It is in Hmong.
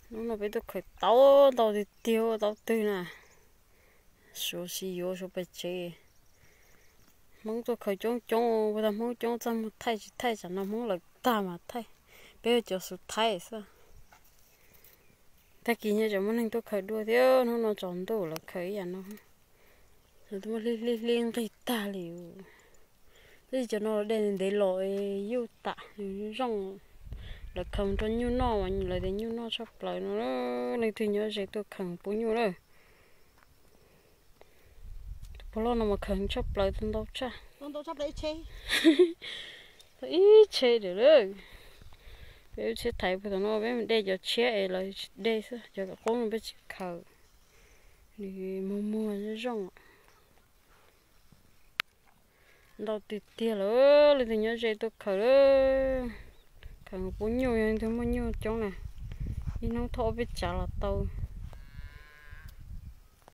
Hnub no peb tuaj khaws tau ntau tiag tiag, tau twg na. Suav tsis yuav, suav pes tsev. Hmoob tuaj khaws coob coob, puag ta Hmoob coob txaj muag thaij tsis thaij, tsam no Hmoob lawv tag mas thaij. Peb cov xub thaij xwb. Tag kis nyob tsam muaj neeg tuaj khaws dua thiab, hnub no tsaus ntuj lawv khaws ib yam no. Lawv twb muab hlib hlib hlib nqig tag li. Tab sis cov no de ntev los yuj tam nws zoo. Lawv khaws rau nyuj noj mas lawv tias nyuj noj tshaj plaws no. Leej twg nyob ze tuaj khaws pub nyuj lawm. Tus pog loj no mas khaws tshaj plaws, tau ntau tshaj. Tau ib tsheb lawm. Peb lub tsheb thaiv puag tom no peb mus de cov tshiab es lawv de xwb, cov qub no peb tsis khaws. Nws muag muag zoo zoo. Ntau tiag tiag lawm, leej twg nyob ze tuaj khaws lawm. Khaws pub nyuj, yog leej twg muaj nyuj coob na, ib hnub thauj ob peb tsav los tau.